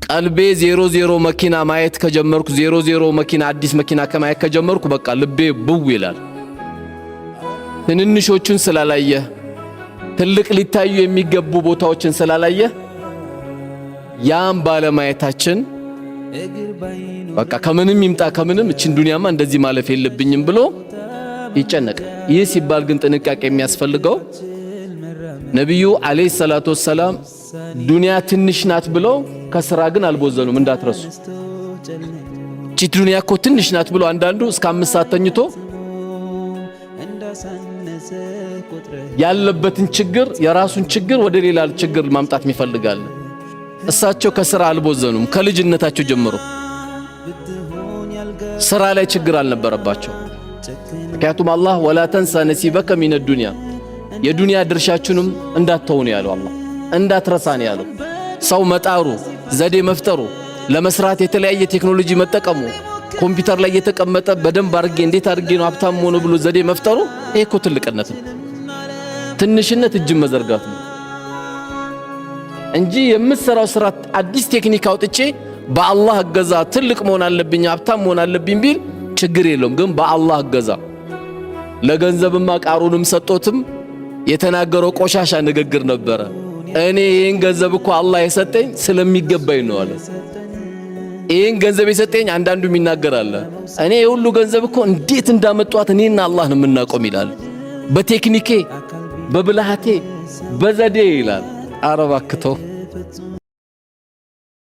ቀልቤ 00 መኪና ማየት ከጀመርኩ፣ 00 መኪና፣ አዲስ መኪና ከማየት ከጀመርኩ በቃ ልቤ ብው ይላል። ትንንሾቹን ስላላየ፣ ትልቅ ሊታዩ የሚገቡ ቦታዎችን ስላላየ፣ ያም ባለማየታችን በቃ ከምንም ይምጣ ከምንም እችን ዱንያማ እንደዚህ ማለፍ የለብኝም ብሎ ይጨነቃል። ይህ ሲባል ግን ጥንቃቄ የሚያስፈልገው ነቢዩ ዓለይሂ ሰላቱ ወሰላም ዱንያ ትንሽ ናት ብለው ከስራ ግን አልቦዘኑም። እንዳትረሱ። እቺ ዱንያ እኮ ትንሽ ናት ብሎ አንዳንዱ እስከ 5 ሰዓት ተኝቶ ያለበትን ችግር፣ የራሱን ችግር ወደ ሌላ ችግር ማምጣት ይፈልጋል። እሳቸው ከስራ አልቦዘኑም። ከልጅነታቸው ጀምሮ ስራ ላይ ችግር አልነበረባቸው። ምክንያቱም አላህ ولا تنس نصيبك من الدنيا፣ የዱንያ ድርሻችሁንም እንዳትተው ነው ያለው። አላህ እንዳትረሳ ነው ያለው። ሰው መጣሩ፣ ዘዴ መፍጠሩ፣ ለመስራት የተለያየ ቴክኖሎጂ መጠቀሙ፣ ኮምፒውተር ላይ የተቀመጠ በደንብ አድርጌ እንዴት አድርጌ ነው ሀብታም ሆኖ ብሎ ዘዴ መፍጠሩ፣ ይሄ እኮ ትልቅነት ነው። ትንሽነት እጅን መዘርጋት ነው እንጂ የምትሰራው ስራ አዲስ ቴክኒክ አውጥቼ በአላህ እገዛ ትልቅ መሆን አለብኝ፣ ሀብታም መሆን አለብኝ ቢል ችግር የለውም። ግን በአላህ እገዛ ለገንዘብማ ቃሩንም ሰጦትም የተናገረው ቆሻሻ ንግግር ነበረ። እኔ ይህን ገንዘብ እኮ አላህ የሰጠኝ ስለሚገባኝ ነው አለ። ይህን ገንዘብ የሰጠኝ አንዳንዱ የሚናገር አለ። እኔ የሁሉ ገንዘብ እኮ እንዴት እንዳመጧት እኔና አላህ ነው የምናቆም ይላል። በቴክኒኬ፣ በብልሃቴ፣ በዘዴ ይላል። አረ እባክህ ተው።